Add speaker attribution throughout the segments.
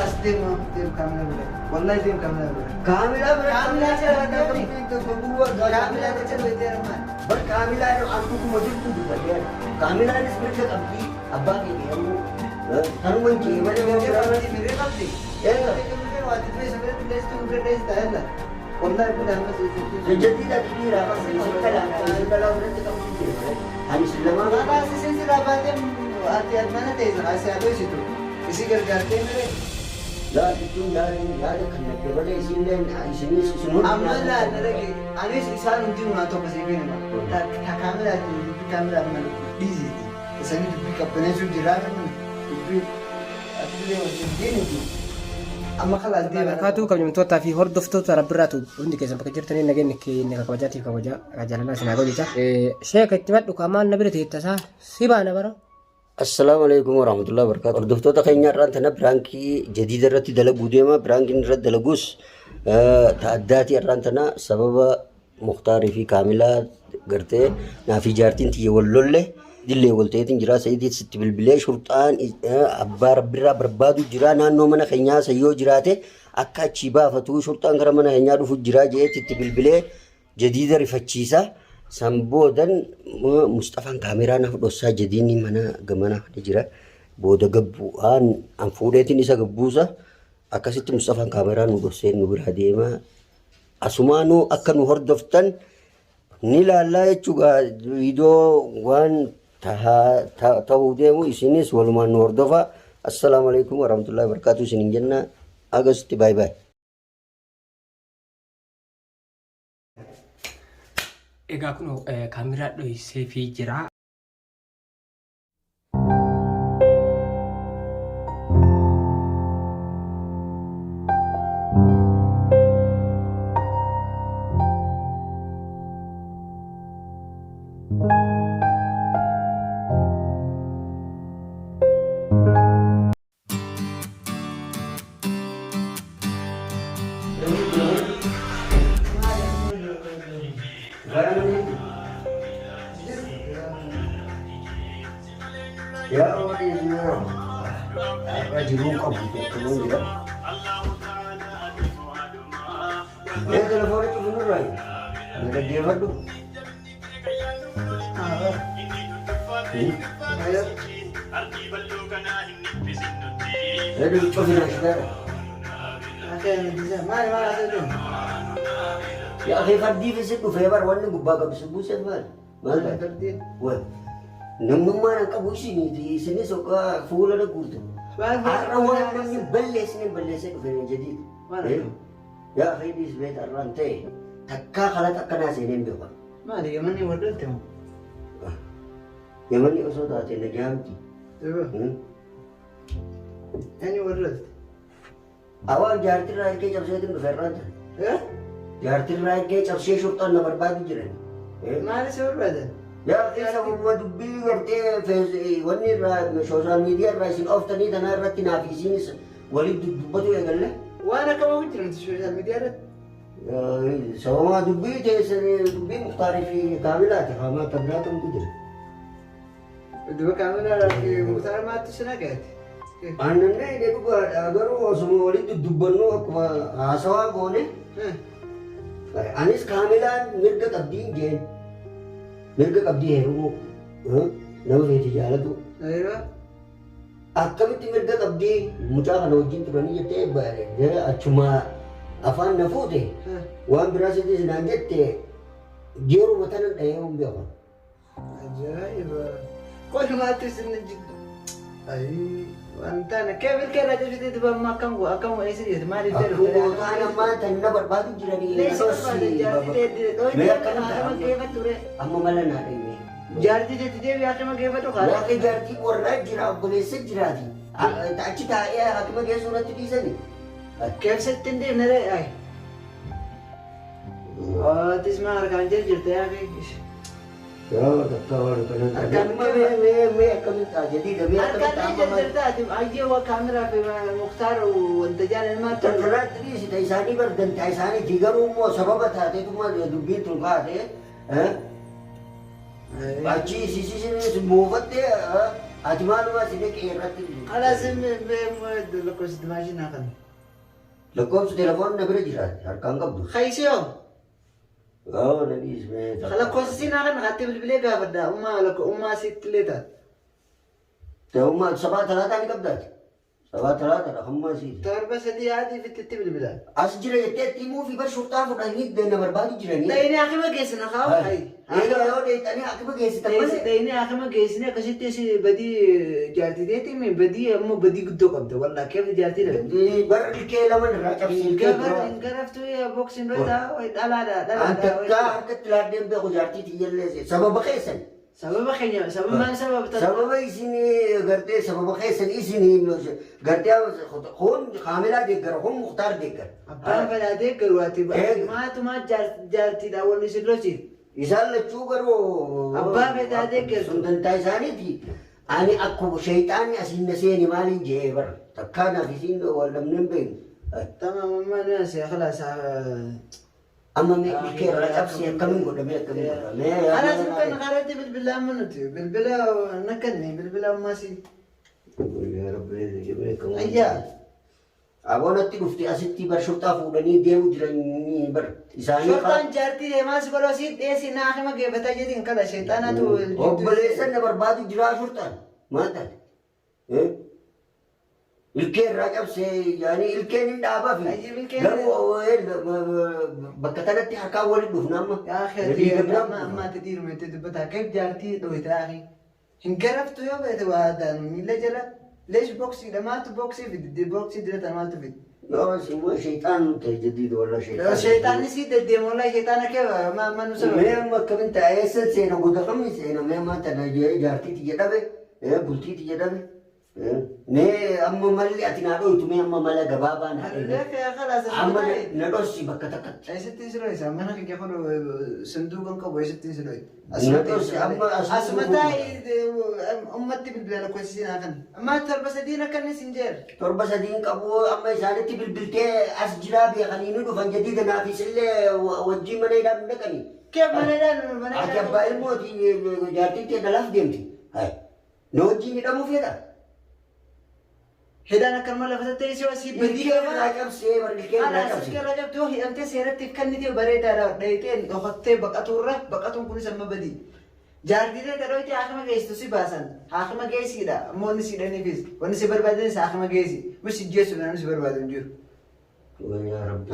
Speaker 1: As deemu deemu kaamilaa bira. Wallahi deemu kaamilaa bira.
Speaker 2: Kaamilaa bira.
Speaker 1: Kaamilaa bira deemi.
Speaker 2: Kaamilaa
Speaker 1: Kaamilaa jecha beekteera maali?
Speaker 2: Bar kaamilaa akkuma jirtu dubbateera. Kaamilaanis mirga qabdi abbaa keenya yommuu kanuma hin jee malee waan
Speaker 1: Mirga
Speaker 2: biraa
Speaker 1: qabdi mirga qabdi. Wallahi bila ammas
Speaker 2: Jajjabbii dhiiraa qabdi isin dhalaa isin dhalaa biratti qabdi jee ani isin lamaan
Speaker 1: Kalaas isin silaa baatee ati mana teessa asii adoositu isii gargaartee miree.
Speaker 2: Laa jechuun yaada kan natti malee isinillee isinis isin hundi
Speaker 1: Amma laa darage anis isaan hundi hunaa tokko siif hima. Ta kaamilaa dubbii kaamilaa mana dhiisiti. Isanii dubbii qabbaneessuu jiraa namni dubbii ati illee wajjin diiniti. Amma kalaas deema.
Speaker 3: Barakaatu kabajamtootaa fi hordoftoota rabbirraatu hundi keessan bakka jirtanii nageenya keenya kabajaatiif kabajaa jaalalaa isin haa godhu jecha. Sheeka itti madhu kamaan na bira teettasaa si baana bara.
Speaker 2: Assalaamu alaikum warahmatullahi wabarakatuh. Hordoftoota keenya irraan tana piraankii jadiida irratti dalaguu deema. Piraankiin irratti dalagus ta addaati irraan tana sababa Muktaarii fi Kaamilaa gartee naa fi jaartiin tiyya wal lolle dillee wal ta'eetiin jira. Sa'iidii sitti bilbilee shurxaan abbaa rabbirraa barbaadu jira. Naannoo mana keenyaa sayyoo jiraate akka achii baafatu shurxaan gara mana keenyaa dhufu jira jeetti itti bilbilee jadiida rifachiisa. San boodan Musxafaan kaameraa naaf dhossaa jadiinni mana gamana ni jira. Booda gabbu'aan an fuudheetiin isa gabbuusa. Akkasitti Musxafaan kaameraa nu dhossee nu biraa deema. Asumaanuu akka nu hordoftan ni laallaa jechuudha. Viidiyoo waan ta'uu deemu isinis walumaan nu hordofa. Assalaamu alaikum warahmatullahi wabarakatuh isiniin jenna. Agasitti baay baay.
Speaker 3: Egaa kun kaameraa dhohiseefii jira.
Speaker 2: Har'a jiruu qabu tokko jira. Mee telefoona cufinurraa na dhaggeeffadhu. Reedu cufinaa shitaadha.
Speaker 1: Maali maal haasa'u deemu?
Speaker 2: Yaa akhi fardii fi si dhufee bar wanni gubbaa qabdu si buusee maali? Maal taate?
Speaker 1: Fardiin.
Speaker 2: Wal. Namnummaan hin qabu isiniiti isinis hoggaa fuula na guurte. Har'a waan namni balleessine balleessee dhufe jadiid.
Speaker 1: Maal?
Speaker 2: Yaa akhi dhiis beet har'aan ta'e takkaa kalaqa akkanaa seenee hin beeku.
Speaker 1: Maali yamanni wal dholte moo?
Speaker 2: Yamanni osoo taate na jaamti.
Speaker 1: Eenyu wal dholte?
Speaker 2: Awaan jaartirraa ergee cabseetiin dhufe irraan ture. Jaartirraa ergee cabsee shurxaan na barbaadu jiran.
Speaker 1: Maali si barbaadan?
Speaker 2: Yaa keessa gurgura dubbii gartee wanni irraa sooshaal miidiyaa irraa isin ooftanii tanaa irratti naaf isiinis walitti dubbatu eegalle.
Speaker 1: Waan akkama hojii nuti sooshaal miidiyaa irratti.
Speaker 2: Sababa dubbii teessan dubbii Muktaarii fi Kaamilaati haamaa kan biraa kamtu jira.
Speaker 1: Duba kaamilaa fi Muktaar maattu si nagaate.
Speaker 2: Annannee inni dhugaadha garuu osuma walitti dubbannu akkuma haasawaa goone anis Kaamilaan mirga qabdii jeen mirga qabdii heerumuu nama feete jaalatu. Akkamitti mirga qabdii mucaa kana wajjin turanii jettee achuma afaan na fuute waan biraa sitti sinaan jette jeeruma tanan dhahee hin beeku.
Speaker 1: Ajaa'iba! Qonumaatti isin jiddu. Ayii waan taane kee bilkee irraa cabsitee duba amma akkam akkam eessa jirti maaliif jedhu.
Speaker 2: Akkuma gootaan ammaa tan na barbaadu jiranii.
Speaker 1: Leessi barbaada jaartii teetti
Speaker 2: Mee akkamitti
Speaker 1: haakama geeffattu ree.
Speaker 2: Amma mala naa dhimee.
Speaker 1: Jaartii teetti deebi haakama geeffatu kaa.
Speaker 2: Waaqni jaartii warraa jira obboleessa jiraati. Achi taa'ee haakima geessuu irratti dhiisani.
Speaker 1: Keessatti hin deemne ree ayi. Atis maa harkaan jirjirte yaa fi.
Speaker 2: Yaa takka waan kanan.
Speaker 1: Harkaan
Speaker 2: Mee mee mee akkamitti ta'a jedhii damee akkamitti
Speaker 1: Harkaan
Speaker 2: amma maal.
Speaker 1: jirjirte ati ayyee waa kaameraa fi Muktaar wanta jaalan maal ta'u.
Speaker 2: Daldalaatti dhiisita isaanii bar dantaa isaaniiti garuu immoo sababa taateetuma dubbiin tun kaate achi isiisinis muufatte Ati maaluma si dhaqee irratti.
Speaker 1: Kalaas lakkoofsa dimaashii naa kan.
Speaker 2: Lakkoofsi telefoon na bira jiraate harkaan qabdu.
Speaker 1: Kaysee hoo?
Speaker 2: Yoo na dhiismee.
Speaker 1: Lakkoofsa si naa kan hattee bilbilee gaafadha. Ummaa lakko ummaa sitti illee taate.
Speaker 2: Ta'ummaa sabaa talaataa ni qabdaati. Sabaa talaataadha hamma asiiti.
Speaker 1: 7 3 haadii fitti bilbila.
Speaker 2: As jira jettee itti himuu fi bar shurxaa fudhanii na barbaadu jiranii.
Speaker 1: Dhayinee akima geessina kaa'u.
Speaker 2: Egaa yoo dheeyxanii akima geessitan malee.
Speaker 1: Dhayinee akima geessine akkasitti si badii jaartii teetii badii ammoo badii guddoo qabda. Wallaa keef jaartii dha.
Speaker 2: Bar ilkee lama irraa cabsi ilkee
Speaker 1: Gabar
Speaker 2: biraa.
Speaker 1: hin garaftu boksiin dhoytaa dhalaadha
Speaker 2: An
Speaker 1: dhalaadha.
Speaker 2: takkaa harkatti laaddeen beeku jaartii tiyyallee sababa keessan.
Speaker 1: Sababa keenya sababa maal sababa ta'a?
Speaker 2: Sababa isin gartee sababa keessan isin gartee kun kaamilaa deeggara kun Muktaar deeggara.
Speaker 1: Abbaan fedhaa garuu ati maatumaa jaartiidha wanni isin lolchiif.
Speaker 2: Isaan lachuu garuu.
Speaker 1: Abbaa fedhaa deeggartu.
Speaker 2: Sun dantaa isaaniiti. Ani akkuma shayxaanni asiin na seeni maaliin jee bara. Takkaa naaf isiin wal dhabnee hin beeknu.
Speaker 1: Tamam amma ni asii خلاص.
Speaker 2: Amma mee ilkee irraa cabsee akkamiin godhamee akkamiin godhamee.
Speaker 1: خلاص kan karatti bilbila amma nuti bilbila nakkanne bilbila ammasii. Ayyaa.
Speaker 2: Aboonatti dhufte asitti bar shurxaa fuudhanii deemu jiranii bar isaanii.
Speaker 1: Shortaan jaartii deemaa si godhoo si dheessi naa hima geeffataa jedhin kana sheexaanatu.
Speaker 2: Obboleessan na barbaadu jiraa shurxaan maal taate? Ilkee irraa cabsee yaani ilkeen hin dhaabaa fi
Speaker 1: Ayyib, ilkeen-
Speaker 2: garuu bakka tanatti harkaan waliin dhufna amma.
Speaker 1: Yaa
Speaker 2: Walii
Speaker 1: akhi amma amma ati dhiiruma itti dubbataa keef jaartii dhohitaa akhi. Hin garaftu yoo beete waa daan miila jala leesh boksiidha maaltu boksii fidi boksii dirata maaltu fidi.
Speaker 2: Yoo simmoo shayxaan ta'e jaddiid walla shayxaan.
Speaker 1: Sheexaanni si deddeemu wallahi sheexaana kee ma nu sababa.
Speaker 2: Mee amma akkamin ta'e eessan seena goda kamni seena mee amma tana jaartii tiyya dhabe bultii tiyya dhabe. Mee amma malli ati naa dhoytu mee amma mala gabaabaa naa dhoytu.
Speaker 1: Leefe خلاص.
Speaker 2: Amma na dhossi bakka takkatti.
Speaker 1: Eessatti si dhoysa mana kee kun sanduuqa qabu eessatti si dhoysa.
Speaker 2: Na dhossi amma
Speaker 1: Asuma taa'ee ummatti bilbila lakkoofsisiin haa kan. Amma 7 3 akkanni sin jeer.
Speaker 2: 7 3 qabu amma isaanitti bilbiltee as jiraa beekanii ni dhufan jaddiida naafis illee wajjin mana hidhaa hin dhaqanii.
Speaker 1: Kee mana hidhaan mana
Speaker 2: Ati abbaa ilmooti jaartiin tee dhalaaf deemti. Na wajjin hidhamuu fedha.
Speaker 1: Hidhaan akkanuma lafa ta'e si asii badii
Speaker 2: Ilkee irraa cabsee bar ilkee irraa
Speaker 1: Alaa
Speaker 2: cabsee.
Speaker 1: silkee irraa cabte yoo hidhamtee seeratti kennitee bareedaadha dhayitee dhokattee baqatuurra baqatuun kunis amma badii. Jaartiilee dhadhootee haakima geessitu si baasan haakima geessiidha ammoo inni si hidhaniifis wanni si barbaadanis haakima geessi mis jeessu namni si barbaadu hin jiru.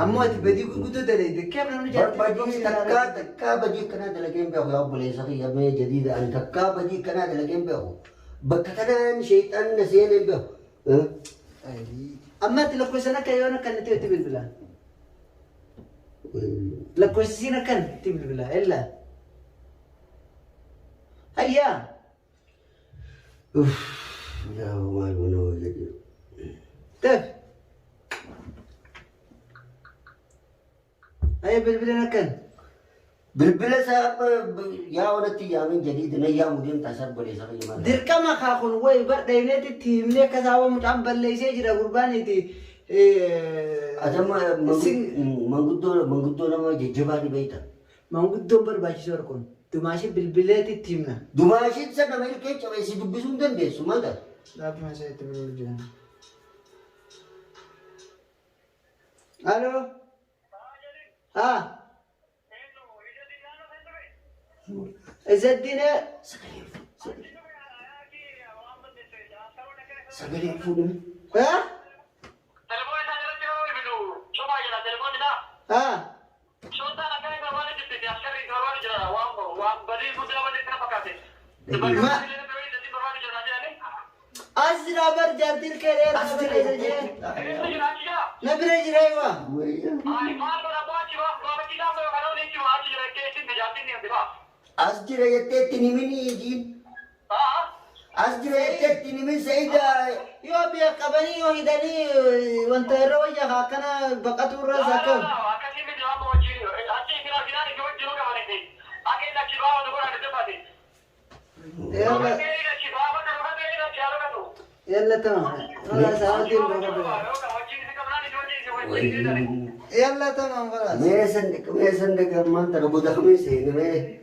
Speaker 1: Ammoo ati badii gurguddoo dalagde keef namni jaartii
Speaker 2: Badii takkaa takkaa badii akkanaa dalagee hin beeku yaa obboleessa kiyya mee jadiida ani takkaa badii akkanaa dalagee hin beeku. Bakka tanaan sheexaan na seenee hin beeku.
Speaker 1: Amma ati lakkoofsan akka yoon akkan itti itti bilbila. Lakkoofsisiin akkan itti bilbila illa. Hayyaa.
Speaker 2: Yaa maal mana hojii.
Speaker 1: Tef. Hayya bilbilan akkan.
Speaker 2: Bilbila isaa yaa walatti yaamin jadiida na yaamu deemtaa isa obboleessa kiyya maal.
Speaker 1: Dirqama kaakun wayi bar dhayneetti itti himnee akka saawwa mucaan balleessee jira gurbaaniiti.
Speaker 2: Ati amma manguddoo manguddoo nama jajjabaa ni beekta.
Speaker 1: Manguddoon barbaachisoo kun dumaashii bilbileetti itti himna.
Speaker 2: Dumaashiin isa nama ilkee cabeessi dubbisuu hin dandeessu maal taate?
Speaker 1: Dhaabbuma isaa itti bilbilu jira. Aloo. Haa. Izzaddiin.
Speaker 2: Sagalee fuudhame.
Speaker 1: Haa? Haa. As jira bar jaartiin kee
Speaker 2: As jira.
Speaker 1: Na bira jira ewa.
Speaker 2: As jira jettee itti himin ijiin. As jira jettee itti himin Sa'iida.
Speaker 1: Yoo biyya qabanii yoo hidhanii wanta irra wayya akkana baqatu irra akka. Yalla tamam. خلاص عادي. يلا تمام خلاص.
Speaker 2: Mee sandiqa mee sandiqa maanta goda kamii seene mee.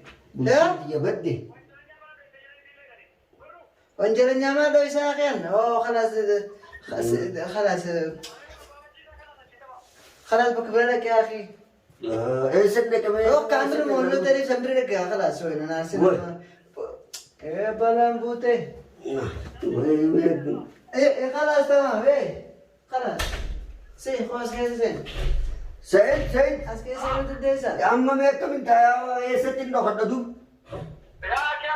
Speaker 1: Yaa?
Speaker 2: Bultii badde.
Speaker 1: ወንጀለኛ ማለው ይሳቅያን ኦ خلاص خلاص خلاص بكبرك يا اخي.
Speaker 2: Eessatti dhaqamee?
Speaker 1: او كامل مولو تري سمبرك خلاص وين انا ايه بلان بوتي. ايه ايه خلاص تمام ايه خلاص سي خلاص كيس سي.
Speaker 2: Sa'id, Sa'id.
Speaker 1: اسكي سي تديسا.
Speaker 2: Amma mee akkamiin ta'a, eessatti hin dhokadha duub?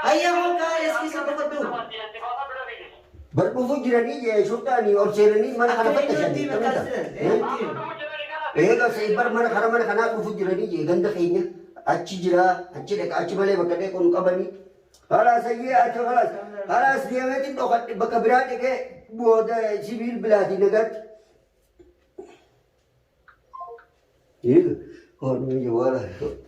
Speaker 1: هيا هو كاي اسكي سي بكدو.
Speaker 2: Bar dhufuu jiranii jee shurxaanii ol seenanii mana kana fattashanii. Eega Sa'id bar mana kana mana kanaa dhufuu jiranii jee ganda keenya achi jira, achi dhaqa, achi malee bakka dhaqu hin qabanii. Halaas ayyee achi halaas halaas deemeetiin dhokadhe, bakka biraa dhaqee booda sibiil bilaatii nagaatti. Eega hooduu jawaala.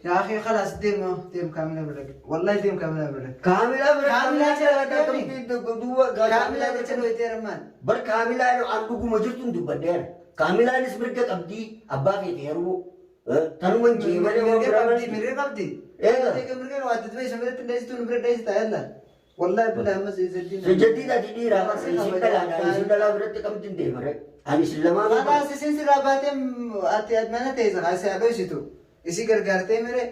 Speaker 1: يا اخي خلاص ديم ديم كامله برك والله ديم كامله برك.
Speaker 2: Kaamilaa bira.
Speaker 1: Kaamilaa jira.
Speaker 2: Akkamitti duuba?
Speaker 1: كامله تشنو يترمان.
Speaker 2: Bar kaamilaan an dhuguma jirtuun dubbadheera. Kaamilaanis mirga qabdii abbaa feete heerumuu. Tanuman jee malee waan
Speaker 1: mirga
Speaker 2: biraa
Speaker 1: qabdi
Speaker 2: malee.
Speaker 1: Mirga qabdi.
Speaker 2: Eega.
Speaker 1: Mirga waatti tuwe samiratti dheessitu nu bira dheessita yalla wallahi billahi ammas izzaddiin.
Speaker 2: Sijjaddiin ati dhiiraa bar isin dhalaadha. Isin dhalaa biratti qabdi hin deemare. Ani isin lamaan.
Speaker 1: Khalaas isin sirraa baatee ati mana teessa kaasee adhoositu isii gargaartee mire.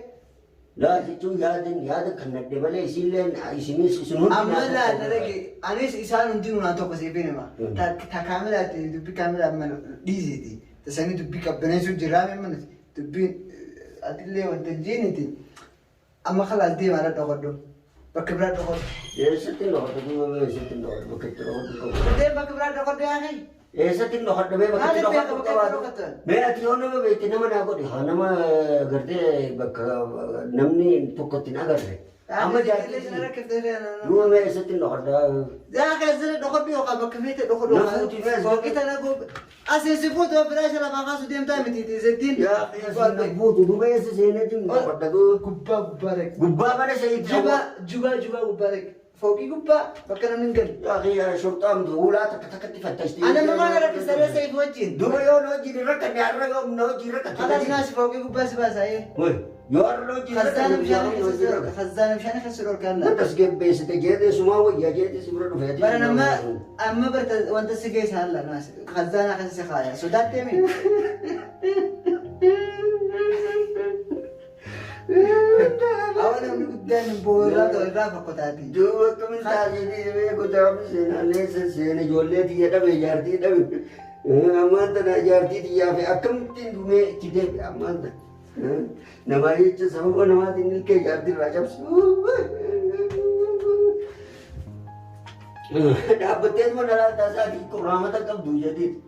Speaker 2: Laa jechuun yaadan yaadan kan nadhe malee isinleen isinis isin hundi.
Speaker 1: Amma laa dalage anis isaan hundinuu naa tokko siif hima. Ta kaamilaatti dubbii kaamilaa mana dhiisiiti. Tasanii dubbii qabbaneessuu jiraa mana dubbii atillee wanta jiiniti. Amma khalaas deemaa irra dhokodhu. Bakka biraa dhokodhu.
Speaker 2: Eessatti hin dhokadhu duuba, eessatti hin dhokadhu, bakka itti dhokadhu qabu.
Speaker 1: Deem bakka biraa dhokodhu yaa akhi.
Speaker 2: Eessatti hin dhokadhu mee bakka itti
Speaker 1: Maaliif beeka
Speaker 2: dhokadhu
Speaker 1: bakka itti
Speaker 2: qabaatu?
Speaker 1: dhokattan?
Speaker 2: Mee ati yoo nama beekte nama naa godhi haa, nama gartee bakka namni tokko itti hin agarre. Amma jaartii duuba mee eessatti hin dhokadha?
Speaker 1: Yaa akhi asirra dhokodhu yookaan bakka feete dhokodhu.
Speaker 2: Na fuuti mee as
Speaker 1: Fooqii tana goobe. Asiin si fuutu firaasha lafaa kaasu deemtaa miti izzaddiin.
Speaker 2: Yaa akhi fuutu duuba eessa seeneetiin dhokadha duuba?
Speaker 1: Gubbaa gubbaa dhaqi.
Speaker 2: Gubbaa mana sa'iid.
Speaker 1: Juba juba juba gubbaa dhaqi. Fooqii gubbaa bakka namni hin galle.
Speaker 2: Yaa akhi shurxaan ulaa takka takkatti fattashti.
Speaker 1: Ana mamaan rakkisaree Sa'iif wajjin.
Speaker 2: Duuba yoo na wajjin hin rakkanne har'a na wajjin rakkate.
Speaker 1: Khalaas naasi fooqii gubbaa si baasaa.
Speaker 2: Wai, yoo har'a na wajjin
Speaker 1: Khazzaana
Speaker 2: rakkanne
Speaker 1: bishaan
Speaker 2: na wajjin rakkate.
Speaker 1: Khazzaana bishaan keessa dhorkaan
Speaker 2: Na
Speaker 1: laa.
Speaker 2: tasgabbeessite jeetee sumaa wayyaa jeetee si bira dhufee.
Speaker 1: Bara amma amma barta wanta si geessa haala naasi khazzaana keessa si kaaya sodaattee mi? Awa namni guddaan boorraa ta'u irraa fakkotaati.
Speaker 2: Duuba akkamiin taasisanii beeku taa'u seenaalee seena ijoollee tiyya dhabe, jaartii dhabe. Ammaan tana jaartii tiyyaa fi akkamittiin dhumee itti deebi'a ammaan tana. Namaa jecha sababa namaatiin ilkee jaartii irraa cabsu. Dhaabbattee mana laaltaa isaatii qurraamata qabdu jedhiiti.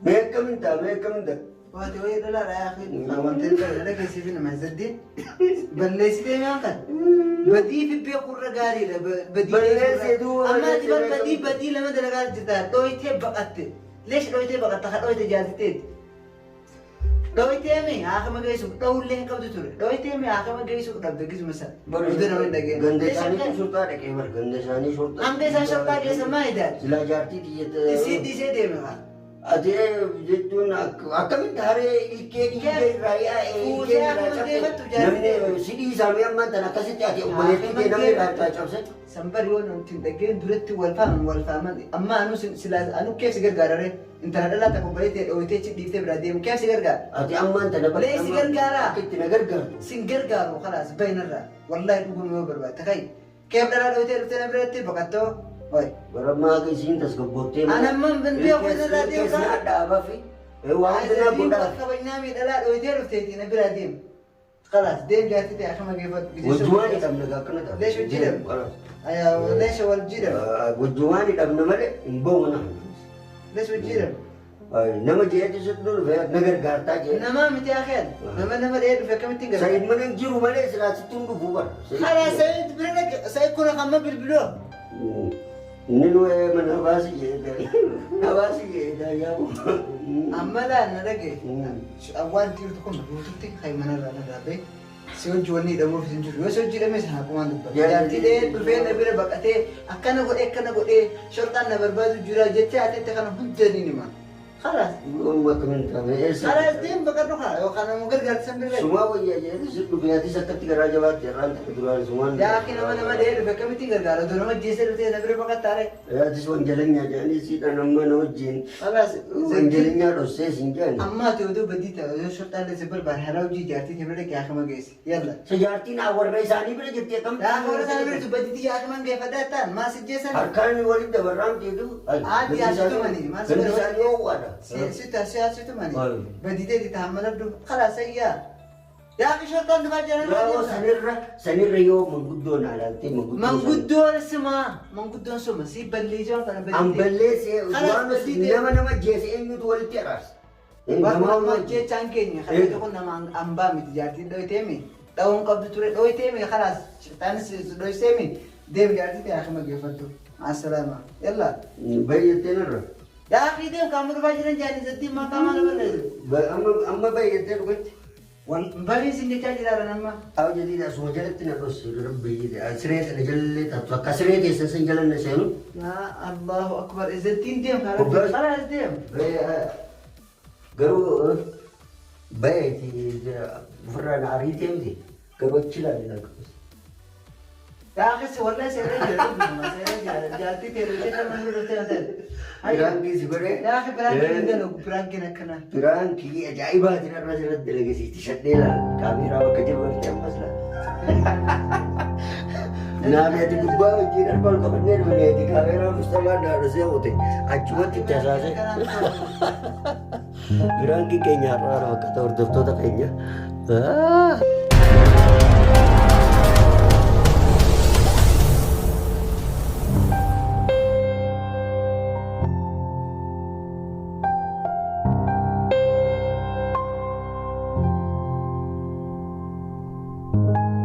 Speaker 2: Mee akkamiin ta'a, mee akkamiin ta'a?
Speaker 1: Waati wayii dhalaadha yaa akhi. Wanta dhala keessi fi nama izzaddiin. Balleessitee maan kan? Badii fi beekurra gaariidha. Badii
Speaker 2: Balleessee duuba
Speaker 1: Amma ati bar
Speaker 2: balleessee
Speaker 1: badii badii lama dalagaa jirta. Dhooyitee baqatte. Leesh dhooyitee baqatta ka dhooyite jaartiteeti. Dhooyitee mi haakama geessu dhoowullee hin qabdu ture. Dhooyitee mi haakama geessu dhabde gisuma sana. Guddina nama hin dhageenye.
Speaker 2: Ganda
Speaker 1: Leesh
Speaker 2: isaanii
Speaker 1: akka
Speaker 2: shurxaa dhaqee bar ganda isaanii shurxaa.
Speaker 1: Hanga isaan shurxaa geessan maa idaal?
Speaker 2: Silaa jaartii tiyyata.
Speaker 1: Isii dhiisee deeme haa.
Speaker 2: Ati jechuun akkamitti haree ilkee dhiigee irraa yaa'e ilkee
Speaker 1: Fuutee
Speaker 2: irraa
Speaker 1: akkuma
Speaker 2: cabse
Speaker 1: deemattu jaartii
Speaker 2: namni si dhiisaa mee ammaan tana akkasitti ati obboleettii kee namni irraa cabse.
Speaker 1: Sanbar yoo namti hin dhageen duratti wal faaman wal faaman amma anu sila anu keef si gargaarare intala dhalaa takka obboleettee dhooyitee achi dhiiftee biraa deemu keef si gargaara.
Speaker 2: Ati ammaan tana
Speaker 1: Lee si gargaara.
Speaker 2: Akka itti na gargaartu.
Speaker 1: Sin gargaaru khalaas baynarraa wallahi dhuguma yoo barbaadde kai keef dhalaa dhooyitee dhuftee na biratti baqattoo oi.
Speaker 2: Barammaa akka isiin tasgabboottee.
Speaker 1: Ana ammaan beeku irraa deemu
Speaker 2: Keessaa dhaabaa fi waan biraa godhaa.
Speaker 1: Kabajnaa miidhalaa dhooyitee dhufteetii na biraa deemu. Khalaas deem jaartii ta'e akkama geeffatu.
Speaker 2: Wajjumaan hidhamne akkana ta'a.
Speaker 1: Leesh hojii dhabne. Ayaa leesha wal jidhama.
Speaker 2: Wajjumaan hidhamne malee hin bahu mana.
Speaker 1: Leesha hojii dhabne.
Speaker 2: Nama jeetu sitti dhufe na gargaartaa jee.
Speaker 1: Nama miti akeel. Nama nama dhee dhufe akkamittiin
Speaker 2: Sa'iid
Speaker 1: gargaara?
Speaker 2: mana hin jiru malee silaa sitti hin dhufu bara.
Speaker 1: Khalaas Sa'iid bira dhaqe Sa'iid kun amma bilbiloo.
Speaker 2: Inni nu mana baasi jee. Hawaasi jee yaabu.
Speaker 1: Amma laa na dhage. Waan jirtu kun guututti haymanarraa narraa bahe. Si hojii wanni hidhamuuf hin jiru. Yoo si hojii hidhame sana haqumaan dubbata. Jaartii dhee dhufee na bira baqatee akkana godhee akkana godhee shorxaan na barbaadu jira jecha ati itti kana hunda ni hima. Khalaas.
Speaker 2: Amma akkamiin taane eessa?
Speaker 1: Khalaas deem baqadhu kaa yookaan nama gargaarsa bira.
Speaker 2: Sumaa wayyaa jedhee si dhufe atis akkatti garaa jabaatte irraan takka duraan sumaan.
Speaker 1: Yaa akhi nama nama dhee dhufe akkamitti gargaara otoo nama jeessa dhuftee na bira baqattaare.
Speaker 2: Atis wanjalanyaa jedhanii siidhaan amma na wajjin
Speaker 1: Khalaas.
Speaker 2: wanjalanyaa dhossee siin jedhani.
Speaker 1: Amma ati oduu badii ta'e oduu shorxaallee si barbaade haraa hojii jaartii ta'e bira dhaqee akima geessi. Yalla.
Speaker 2: Sa jaartiin warra isaanii bira jirti akkam?
Speaker 1: Yaa warra isaanii bira jirtu badii tiyya akiman geeffadhaa ta'an maa si jeessan?
Speaker 2: Harkaan walitti dabarraan jeetu.
Speaker 1: Ati asitumani maa si
Speaker 2: Gandi isaanii ho'aadha.
Speaker 1: Si asitumani badii ta'e taammaladhu khalaas ayyaa. Yaa akhi shorxaan dhufaa jiran.
Speaker 2: Yoo sanirra sanirra yoo manguddoon alaaltee manguddoon.
Speaker 1: Manguddoon suma manguddoon suma si balleessuun kana badii ta'e.
Speaker 2: Amballeessee
Speaker 1: Khalaas
Speaker 2: waan
Speaker 1: badii ta'e.
Speaker 2: nama nama jeese eenyutu walitti araarsa?
Speaker 1: Nama jechaan keenya kana kun nama hambaa miti jaartiin dhoyteemi dha'uun qabdu ture dhoyteemi khalaas shayxaanis dhoyseemi deem jaartii ta'e akima geeffadhu. Assalaama. Yalla.
Speaker 2: Baay'atteen irra.
Speaker 1: Yaa akhi deem qaama dhufaa jiran jaanii zattiin maqaa maal balleessu.
Speaker 2: Amma baay'attee dhugatti.
Speaker 1: Barii isin jechaa jiraaran amma.
Speaker 2: Aw jadiida asuma jalatti na dhosse rabbi siree sana jalallee taatu akka siree teessan san jala na seenu.
Speaker 1: Yaa Allahu akbar zattiin deem
Speaker 2: Hoggaa-
Speaker 1: khalaas deem.
Speaker 2: Garuu baay'eeti ofirraa na ariitee miti garuu achi ilaali lakkabas.
Speaker 1: Yaa akhi si wallahi seeree jira seeree jira jaartii ta'e dhufee kan mana dhuftee na ta'e.
Speaker 2: Piraankii si godhee.
Speaker 1: Yaa akhi piraankiin hin dalagu piraankiin akkanaa.
Speaker 2: Piraankii ajaa'ibaatiin har'a asirratti dalagesiiti shadhee laal kaameeraa bakka jiru bartee ammas laal. Naaf ati gubbaa wajjin harka ol qabannee dhufne ati kaameeraa Mustafaa naadhosee oote achumatti itti hasaase. Piraankii keenya har'aa bakka hordoftoota keenya.